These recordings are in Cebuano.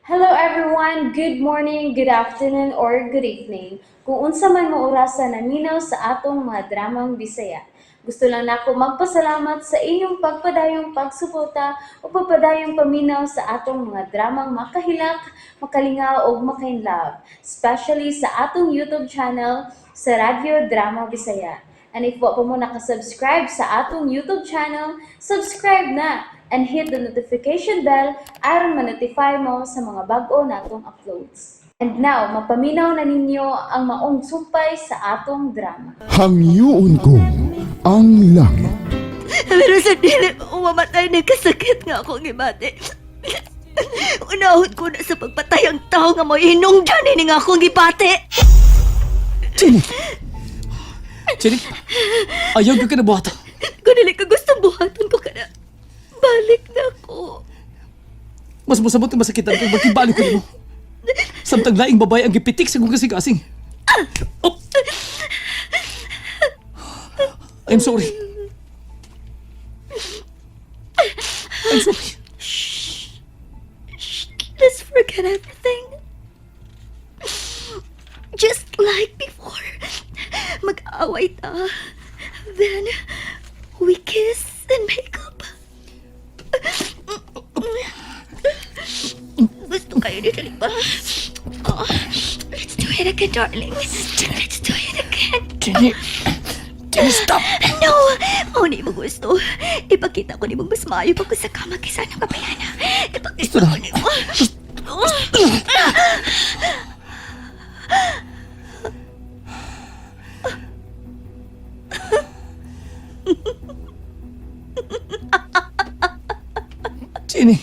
Hello everyone! Good morning, good afternoon, or good evening. Kung unsa man mo orasa naminaw sa atong mga dramang Bisaya. Gusto lang nako magpasalamat sa inyong pagpadayong pagsuporta o pagpadayong paminaw sa atong mga dramang makahilak, makalingaw ug makainlove, especially sa atong YouTube channel sa Radyo Drama Bisaya. And if wa pa mo nakasubscribe sa atong YouTube channel, subscribe na and hit the notification bell aron ma-notify mo sa mga bag-o natong uploads. And now, mapaminaw na ninyo ang maong sumpay sa atong drama. Hangyoon ko ang langit. Pero sa dili ko mamatay ni kasakit nga akong gibati. Unahon ko na sa pagpatay ang tao nga mo hinungdan ini nga akong gibati. Jenny! Jenny! Ayaw ko ka na buhata. Kung dili ka gustong buhaton ko kana, balik na ako. Mas masabot nga masakitan kag magkibalik ko nimo. Samtang laing babae ang gipitik sa kong kasing-kasing. Oh. I'm sorry. I'm sorry. Let's forget everything. Just like before. Mag-away ta. Then, we kiss and make up. Gusto kayo ni ba? Oh, let's do it again, darling. Let's do it again. Jenny! Jenny, stop! No! Mao ni mo gusto. Ipakita ko nimo mas maayo pa ko sa kama kaysa nang kabayana. Ipakita ko nimo. Jenny!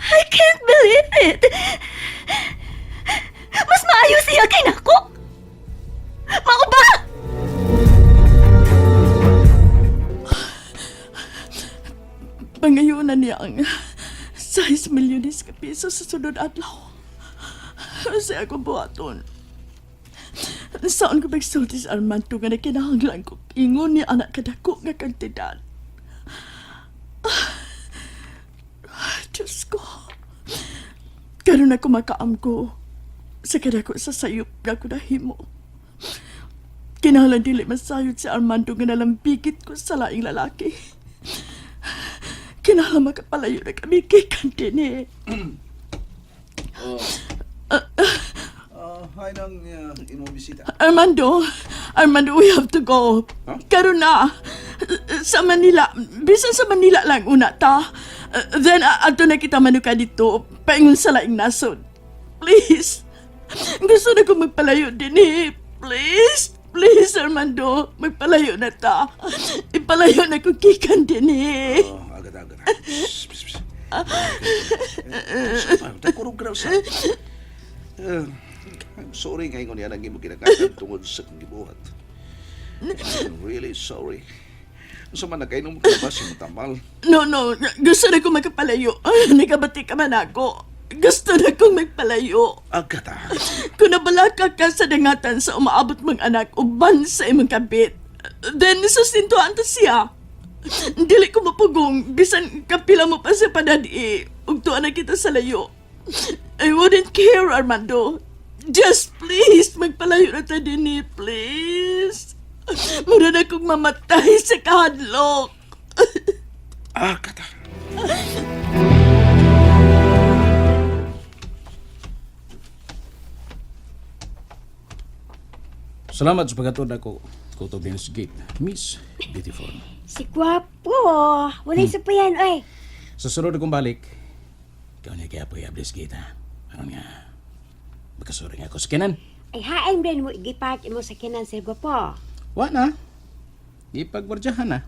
I can't believe it! Mas maayo siya kay nako! Mao ba? Pangayon na niya ang 6 milyones ka piso sa sunod adlaw. Sa ako buhaton. Saan ko magsulti sa Armando nga nakinahanglan ko ingon ni anak kadako nga kantidad. Ah, Diyos ko. Karon ako makaamgo sa kadako sa sayop nga ako nahimo. Kinahanglan dili masayod si Armando nga nalambigit ko sa laing lalaki. Kinahanglan makapalayo na kami kay Kantini. Hi nang imong bisita. Armando, Armando, we have to go. Huh? Karon na. Sa Manila, bisan sa Manila lang una ta. Then, adto na kita manuka dito, paingon sa laing nasod. Please. Gusto na ko magpalayo din eh. Please. Please, Armando. Magpalayo na ta. Ipalayo na ko gikan din eh. Oh, agad-agad. Psst, psst, psst. Kurog ka sa. I'm sorry ngayon niya nang imong kinakatag tungod sa akong gibuhat. I'm really sorry. Unsa man nagkainom ka ba sa tamal? No, no. Gusto na ko magpalayo. Nagabati ka man ako. Gusto na kong magpalayo. Agad ah. Kung nabalaka ka sa dangatan sa umaabot mong anak uban sa imong kabit, then susintuan ta siya. Dili ko mapugong, bisan kapila mo pa sa padadi, ug tuwa na kita sa layo. I wouldn't care, Armando. Just please, magpalayo na ta din eh, please. Mura na kong mamatay sa kahadlok. Agad ah. Salamat sa paghatod ako. Kutob din sa gate. Miss Beautiful. Si Gwapo. Walay sa pa yan, oy. Sa sunod akong balik, ikaw niya kaya pag-ablis gate ha. Ano nga, makasuri nga ako sa kinan. Ay, hain ba mo igipark imo sa kinan, Sir Gwapo? Wa na. Ipagwardyahan na.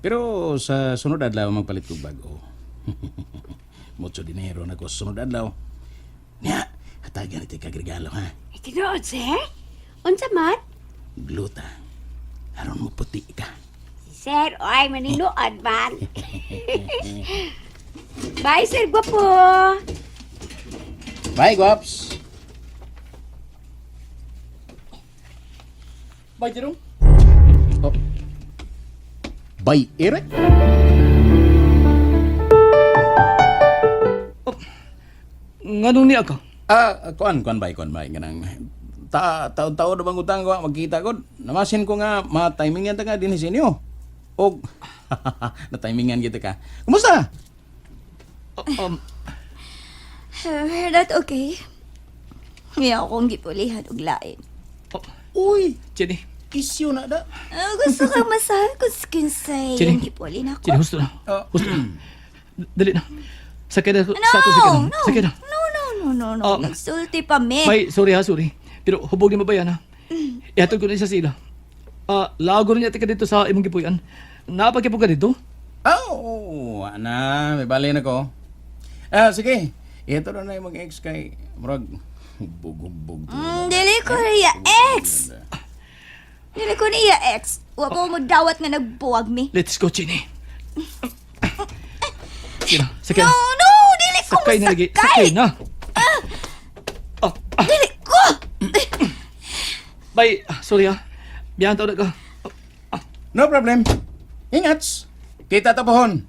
Pero sa sunod adlaw magpalit kog bago. Mucho dinero na ko sa sunod adlaw. Nya, hatagan iti kag regalo ha. Ay, tinuod, sir? Unsa man? Gluta. Aron mo puti ka. Si Sir, oy, maninuod man. Bye, Sir Gwapo. Bye, guaps. Bye, Jerome. Oh. Bay Eric. Nganong niya ka? Ah, kuan kuan bay kuan bay kanang ta taon-taon na bang utang ko magkita ko. Namasin ko nga ma-timingan ta ka dinhi sa inyo. Og na-timingan kita ka. Kumusta? Not okay. May akong gipulihan og lain. Uy, Jenny, isyu na da. Ah, gusto kang masahan kung kinsay Jenny. yung gipuli na Jenny, ako. husto na. Oh. Husto na. Dali na. Sakay na. No, Sa ato, sakay na. no, Sakay na. no, no, no, no, no. Oh. Nagsulti pa me. May, sorry ha, sorry. Pero hubog ni mabayan ha. Ihatod ko na siya sila. Ah, lago na niya tika dito sa imong gipuy-an. Naapagkipog ka dito? Oh, ana, may bali na ko. Ah, sige. Ito na na yung mag-ex kay murag hubog-hubog. Dili ko niya ex. Dili ko niya ex. Wa ko mo dawat nga nagbuwag mi. Let's go, Jenny. Sige na, sakay No, na. no, dili ko Sakay na lagi. masakay. Sakay na. Ah, ah, Dili ko. bay, sorry ha. Biyahan tao na ka. No problem. Ingats. Kita ta pohon.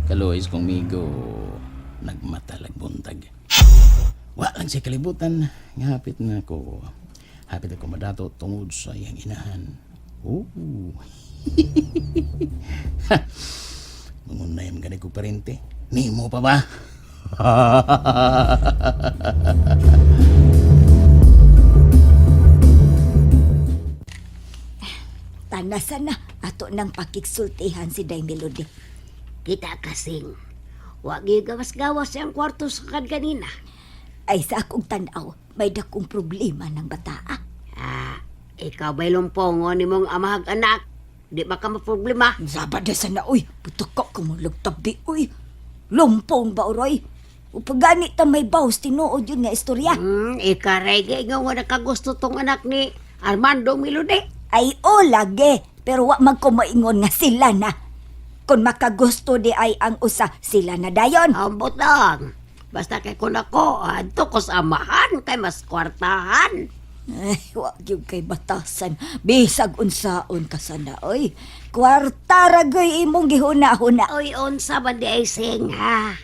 Kalois kong migo nagmatalag buntag. Wa lang sa kalibutan nga hapit na ko. Hapit ako madato tungod sa iyang inahan. Oh. Mangunay man gani ko parente. Nimo pa ba? Tanasan na ato nang pakiksultihan si Day Melody. Kita kasing. Wa gawas-gawas ang kwarto sa kan kanina. Ay sa akong tanaw, may dakong problema ng bataa. Ah, ikaw ba'y lumpongo ni mong amahag anak? Di ba ka maproblema? Saba na sana, uy. Putuka ka mo lagtabi, uy. Lumpong ba, uroy? Upagani ta may baws, tinuod yun nga istorya. Ikaray nga wala ka gusto tong anak ni Armando Milode. Ay, o, lagi. Pero wa man ko maingon nga sila na. Kung makagusto di ay ang usa, sila na dayon. Ambot lang. Basta kay kun ako, adto ko sa amahan kay mas kwartahan. Ay, wa gyud kay batasan. Bisag unsaon ka sana, oy. Kwarta ra gyud imong gihuna-huna. Oy, unsa man di ay sing, ha?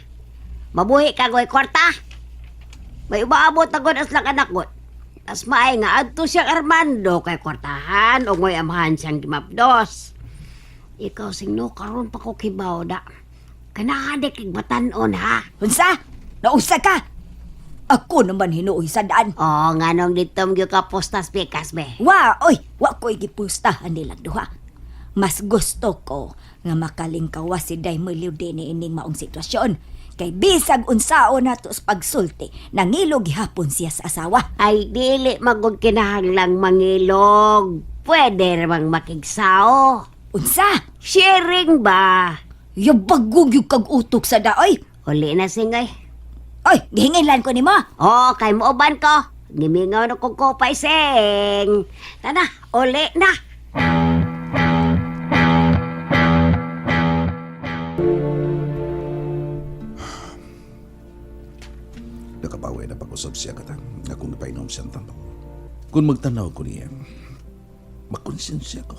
Mabuhi ka goy kwarta. May umaabot na gud aslang anak gud. As maay nga adto siyang Armando kay kwartahan o ngoy amahan siyang gimapdos. Ikaw sing no karon pa ko kibaw da. Kanahan di kag batan-on ha. Unsa? Nausa ka? Ako naman hinuoy sa daan. Oh, nganong dito gyud ka postas pikas be. Wa, oy, wa ko'y gipustahan nilang duha. Mas gusto ko nga makalingkawa si Day Melody ni ining maong sitwasyon. Kay bisag unsaon nato sa pagsulti, nangilo gihapon siya sa asawa. Ay dili magud kinahanglang mangilog. Pwede ramang makigsao. Unsa? Sharing ba? Yabagog yung kag utok sa daoy. Uli na singay. Oy, gihingilan ko nimo. Oh, kay mooban ko. Gimingaw na kong kopay sing. Tana, uli na. Nakabawi na pag-usap siya kata nga kung napainom siyang tanaw. Kung magtanaw ko niya, makonsensya ko.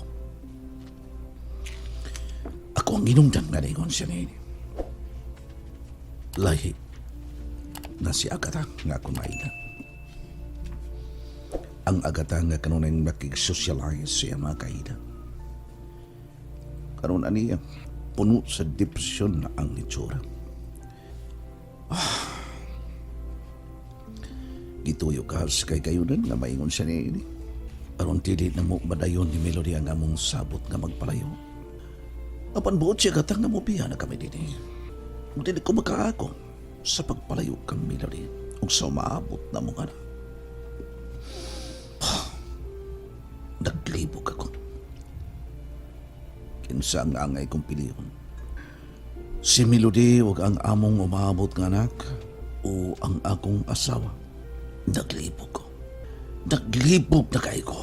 Ako ang ginungdan nga ningon siya niya. Lahi na si Agata nga akong maina. Ang Agata nga kanunay makigsocialize siya mga kaida. Karon aniya, puno sa depresyon na ang itsura. Gituyo ka sa kay kayunan nga maingon siya ni ini. Aron dili na mo madayon ni Melody ang among sabot nga magpalayo. Apan buot siya katang nga mobiya na kami dinhi. Ug dili ko makaako sa pagpalayo kang Melody ug sa umaabot na mong anak. Naglibog ako. Kinsa ang angay kong piliyon. Si Melody ug ang among umaabot nga anak o ang akong asawa. Naglibog ko. Naglibog na kay ko.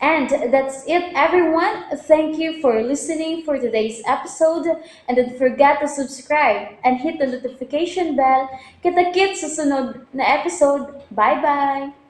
And And that's it, everyone. Thank you for listening for today's episode. And don't forget to subscribe and hit the notification bell. Kita-kits sa sunod na episode. Bye-bye!